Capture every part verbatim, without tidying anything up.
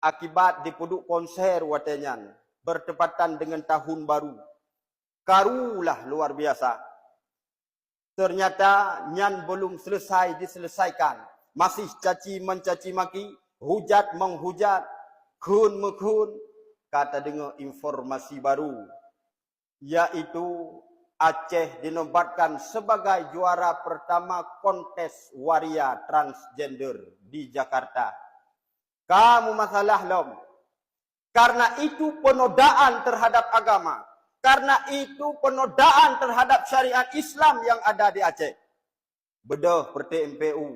akibat dipeuduek konser watée nyan bertepatan dengan tahun baru. Karulah luar biasa. Ternyata nyan belum selesai diselesaikan. Masih caci mencaci maki, hujat menghujat, kheun meukheun. Ka tadeungoe informasi baru, yaitu Aceh dinobatkan sebagai juara pertama kontes waria transgender di Jakarta. Kamu masalah lom. Karena itu penodaan terhadap agama. Karena itu penodaan terhadap syariat Islam yang ada di Aceh. Beudôh peureté M P U.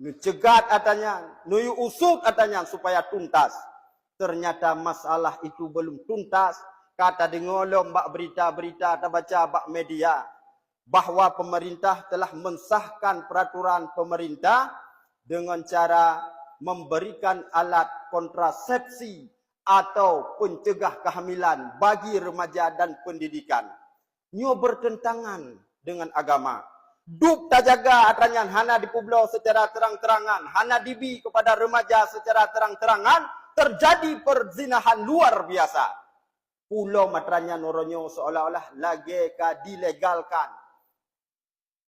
Neucegat atra nyan, neuyue usut atra nyan supaya tuntas. Ternyata masalah itu belum tuntas. Ka tadeungoe lom bak berita-berita, tabaca bak media, bahwa pemerintah telah mensahkan peraturan pemerintah dengan cara memberikan alat kontrasepsi atau pencegah kehamilan bagi remaja dan pendidikan. Nyoe bertentangan dengan agama. Dub tajaga atra nyan hana dipeubloe secara terang-terangan, hana dibi kepada remaja secara terang-terangan, terjadi perzinahan luar biasa. Peulom atra nyan uroe nyoe seolah-olah lagée ka dilegalkan.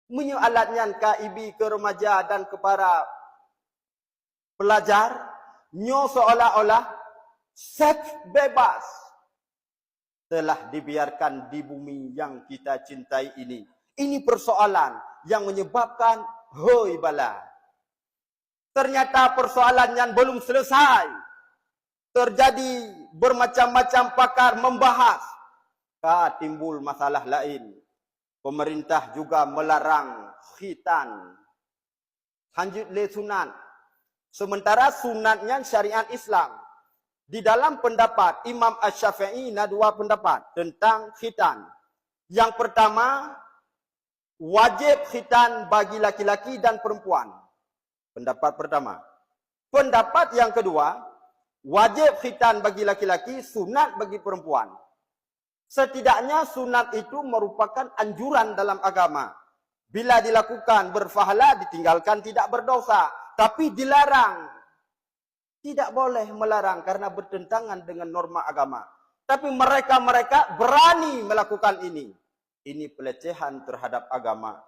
Meunyoe alat nyan ka ibi keu remaja dan keu para pelajar, nyoe seolah-olah seks bebas telah dibiarkan di bumi yang kita cintai ini. Ini persoalan yang menyebabkan hoi bala. Ternyata persoalan nyan belum selesai. Terjadi bermacam-macam pakar membahas. Ka timbul masalah lain. Pemerintah juga melarang khitan. Hanjeuet lé sunat. Sementara sunat nyan syariat Islam. Di dalam pendapat Imam Asy-Syafi'i na dua pendapat tentang khitan. Yang pertama, wajib khitan bagi laki-laki dan perempuan. Pendapat pertama. Pendapat yang kedua, wajib khitan bagi laki-laki, sunat bagi perempuan. Setidaknya sunat itu merupakan anjuran dalam agama. Bila dilakukan berpahala, ditinggalkan tidak berdosa. Tapi dilarang, tidak boleh melarang karena bertentangan dengan norma agama. Tapi mereka-mereka berani melakukan ini. Ini pelecehan terhadap agama.